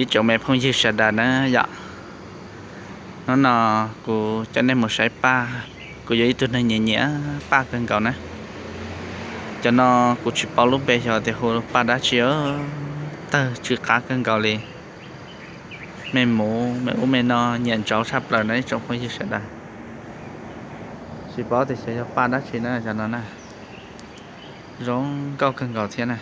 Ib tsoom me phooj ywg sawv daws na yom, hnub no kuv coj nej mus saib paj. Kuv yog ib tug neeg nyiam nyiam paj kawg nkaus na. Cov no kuv tsis paub lub npe xyov tias hu paj dab tsi, tawg tsw qab kawg nkaus li. Me muv me ub me no nyiam ntsaub tshaj plaws na ib tsoom phooj ywg sawv daws. Tsis paub tias xyov yog paj dab tsi na, cov no na zoo nkauj kawg nkaus thiab na.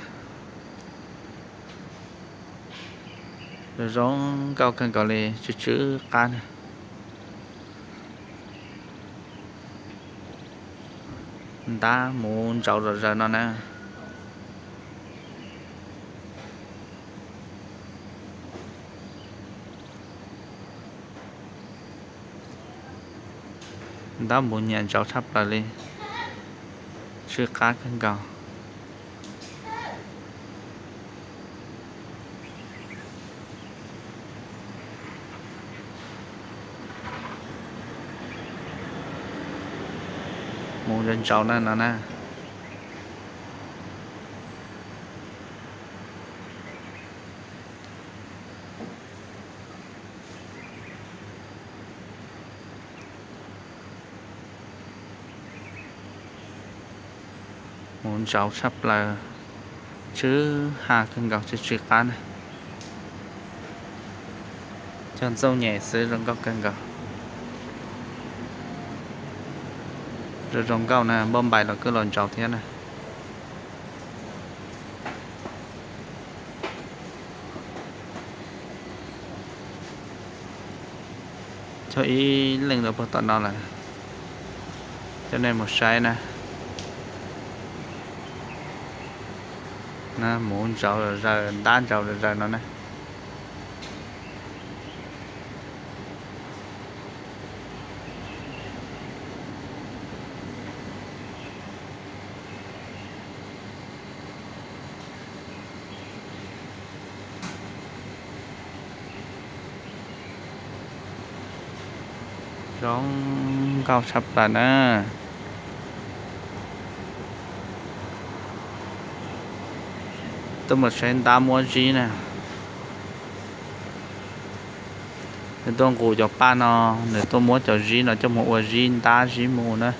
Zoo nkauj kawg nkaus li, tsw tsw qab na. Ntab muv ntsaub zom zaws no na. Ntab muv nyiam ntsaub tshaj plaws li, tsw qab kawg nkaus. Muv ntsaub na no na. Muv ntsaub tshaj plaws, tsw ha kawg nkaus, tsw tsw qab na. Cog ntxooj nyem xwb zoo nkauj kawg nkaus. Zoo zoo nkauj na, npauj npais los kuj los ntsaub thiab na. Cog ib leeg rau puag tom no lawm, coj nej mus saib na. Muv ntsaub zom zaws, ntab ntsaub zom zaws no na. Zoo nkauj tshaj plaws na. Tuaj mus saib ntab muab zib na. Nws tuaj nqus cov paj no, nws tuaj muab cov zib no coj mus ua zib ntab zib mus na.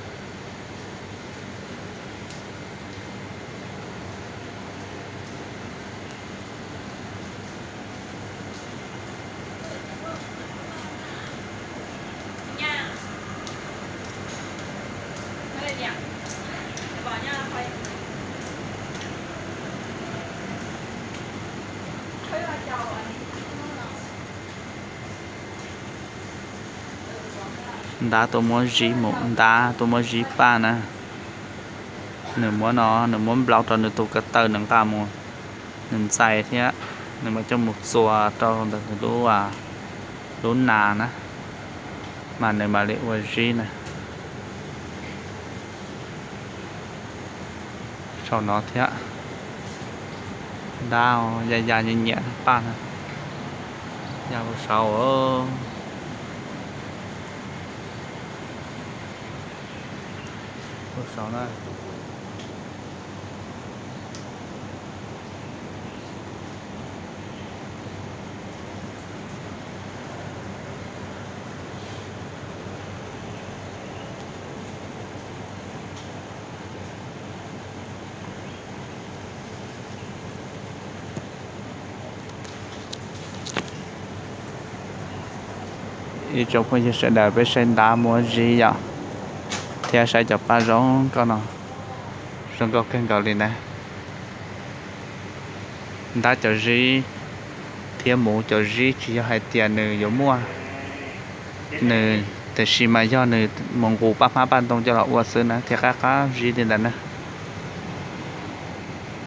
Ntab tuaj muab zib mus, ntab tuaj muab zib paj na. Nws muab no, nws muab nplaub rau nws tus ko taw nws nqa mus, nws ntxais thiab, nws mam coj mus txua rau ntawm nws lub, lub nas na, mas nws mam li ua zib na. Saum no thiab, ntab ya ya nyiam nyiam paj na, ya ua saud, ua saud na. Ib tsoom phooj ywg sawv daws, peb saib ntab muab zib yom, thiab saib cov paj zoo nkauj no, zoo nkauj kawg nkaus li na. Ntab cov zib thiab muv cov zib tsis yog hais tias nws yuav muaj, nws tiam sis mas yog nws mus nqus paj hmab paj ntoo coj los ua xwb na thiaj qab qab zib li ntawd na.